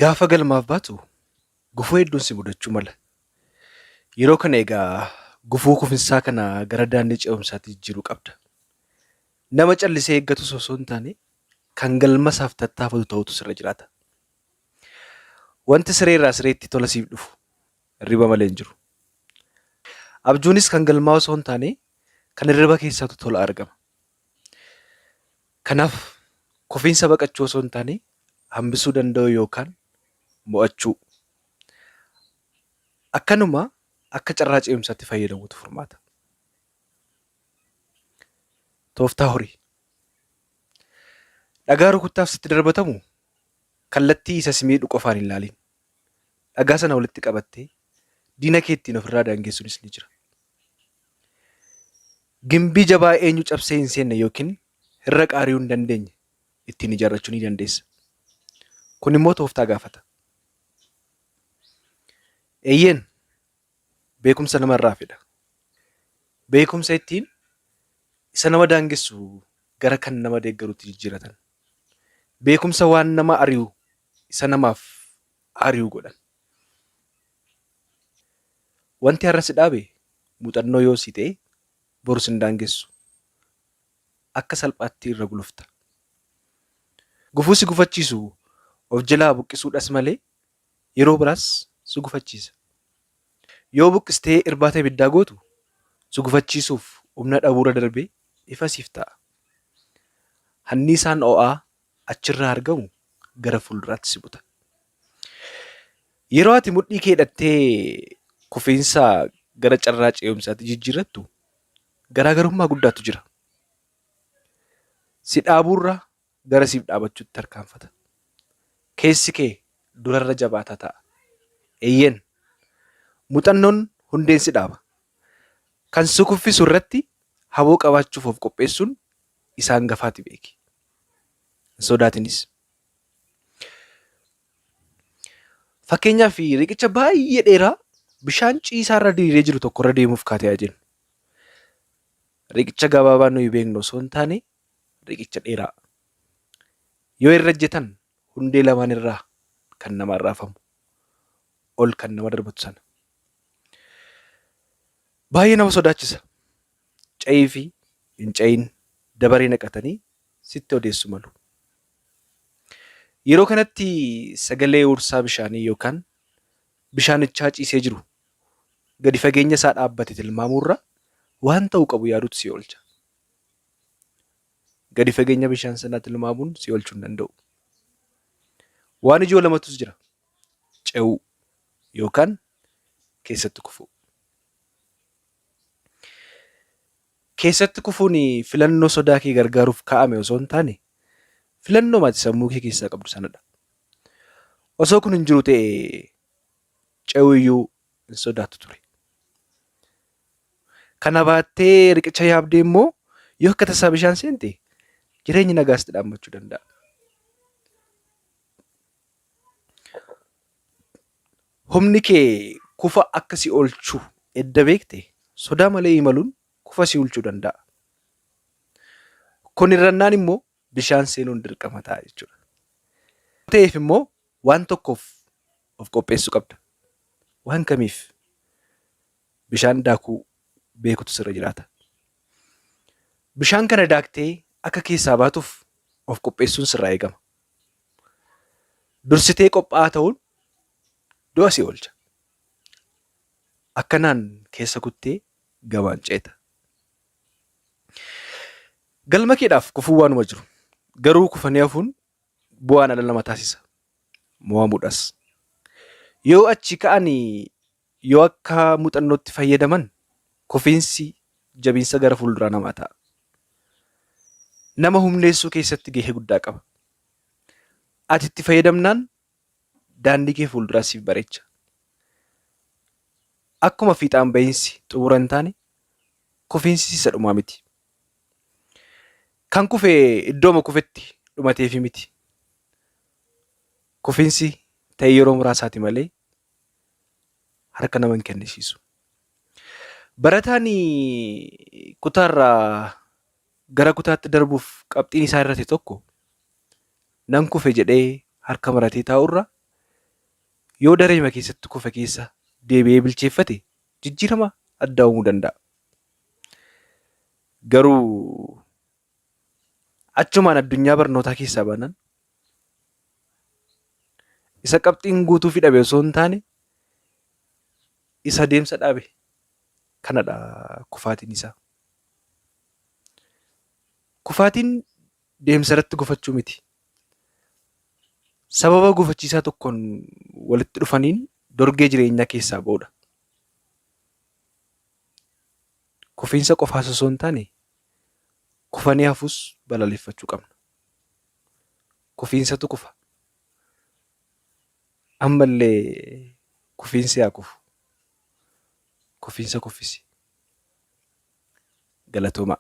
Gaafa galmaaf baatu gufuu hedduun si mudachuu mala. Yeroo kana egaa gufuu kufinsaa kana gara daandii ce'umsaatti jijjiiruu qabda. Nama callisee eeggatus osoo hin taane kan galma isaaf tattaafatu ta'utu sirra jiraata. Wanti siree irraa sireetti tola siif dhufu hirriba malee hin jiru. Abjuunis kan galmaa osoo hin taane kan hirriba keessaatu tola argama. Kanaaf kufiinsa baqachuu osoo hin taane hambisuu danda'uu yookaan mo'achuu. Akkanuma akka carraa ce'umsaatti fayyadamuutu furmaata. Tooftaa horii. Dhagaa rukuttaaf sitti darbatamu kallattii isa si miidhu qofaan hin ilaalin. Dhagaa sana walitti qabattee diina kee ittiin ofirraa daangessuunis ni jira. Gimbii jabaa eenyu cabsee hin seenne yookiin irra qaari'uu hin dandeenye ittiin ijaarrachuu ni dandeessa. Kun immoo tooftaa gaafata. Eeyyeen beekumsa nama irraa fedha. Beekumsa ittiin isa nama daangessu gara kan nama deeggarutti jijjiiratan. Beekumsa waan nama ari'u isa namaaf ari'u godhan. Wanti har'a si dhaabe muuxannoo yoo sii ta'e boru sin daangessu. Akka salphaatti irra gulufta. Gufuu si gufachiisu of jalaa buqqisuudhas malee yeroo biraas si gufachiisa. Yoo buqqistee irbaata ibiddaa gootu si gufachiisuuf humna dhabuurra darbee ifa siif ta'a. Hanniisaan o'aa achirraa argamu gara fuulduraatti si buta. Yeroo ati mudhii kee hidhattee kufiinsa gara carraa ce'umsaatti jijjiirrattu garaagarummaa guddaatu jira. Si dhaabuurra gara siif dhaabachuutti tarkaanfata. Keessi kee durarra jabaataa ta'a. Eeyyeen, muuxannoon hundeen si dhaaba. Kan si kuffisu irratti haboo qabaachuuf of qopheessuun isa hangafaati beeki. Hin sodaatinis. Fakkeenyaaf riqicha baay'ee dheeraa bishaan ciisaa irra diriiree jiru tokko irra deemuuf kaatee haa jennu. Riqicha gabaabaa nuyi beeknu osoo hin taane riqicha dheeraa. Yoo irra ejjetan hundee lamaan irraa kan nama raafamu ol kan nama darbatu sana. Baay'ee nama sodaachisa. Cehii fi hin cehin dabaree naqatanii sitti odeessu malu. Yeroo kanatti sagalee huursaa bishaanii yookaan bishaanichaa ciisee jiru gadi fageenya isaa dhaabbate tilmaamuurra waan ta'uu qabu yaaduutu si oolcha. Gadi fageenya bishaan sanaa tilmaamuun si oolchuu hin danda'u. Waan ijoo lamatus jira. Ce'uu yookaan keessatti kufuu. Keessatti kufuun filannoo sodaa kee gargaaruuf kaa'ame osoo hin taane filannoo ati sammuu kee keessaa qabdu sanadha. Osoo kun hin jiru ta'e ce'uu iyyuu hin sodaattu ture. Kana baattee riqicha yaabdee immoo yoo akka tasaa bishaan seente jireenyi nagaa sitti dhaammachuu danda'a. Humni kee kufa akka si oolchu edda beekte sodaa malee imaluun kufa si oolchuu danda'a. Kun hir'annaan immoo bishaan seenuun dirqama ta'a jechuudha. Ta'eef immoo waan tokkoof of qopheessuu qabda. Waan kamiif? Bishaan daakuu beekutu sirra jiraata. Bishaan kana daaktee akka keessaa baatuuf of qopheessuun sirraa eegama. Dursitee qophaa'aa ta'uun du'a si oolcha. Akkanaan keessa kuttee gamaan ceeta. Galma keedhaaf kufuun waanuma jiru. Garuu kufanii hafuun bu'aan ala nama taasisa. Mo'amuudhas. Yoo achi ka'anii yoo akka muuxannootti fayyadaman kufiinsi jabinsa gara fuulduraa namaa ta'a. Nama humneessuu keessatti gahee guddaa qaba. Ati itti fayyadamnaan daandii kee fuulduraa siif bareecha. Akkuma fiixaan bahiinsi xumura hin taane kufiinsis isa dhumaa miti. Kan kufe iddooma kufetti dhumateefi miti. Kufiinsi ta'e yeroo muraasaati malee harka nama hin kennisiisu. Barataan kutaarraa gara kutaatti darbuuf qabxiin isaa irrate tokko nan kufe jedhee harka maratee taa'urra Yoo dareema keessatti kufe keessa deebi'ee bilcheeffate jijjiirama addaa uumuu danda'a. Garuu achumaan addunyaa barnootaa keessaa baanaan isa qabxiin guutuufii dhabe osoo hin taane isa deemsa dhaabe kanadha kufaatiin isaa. Kufaatiin deemsa irratti gufachuu miti. Sababa gufachiisaa tokkoon walitti dhufaniin dorgee jireenyaa keessaa ba'uudha. Kufiinsa qofaas osoo hin taane kufanii hafuus balaaleffachuu qabna. Kufiinsatu kufa. Ammallee kufiinsi haa kufu. Kufiinsa kuffisi. Galatoomaa.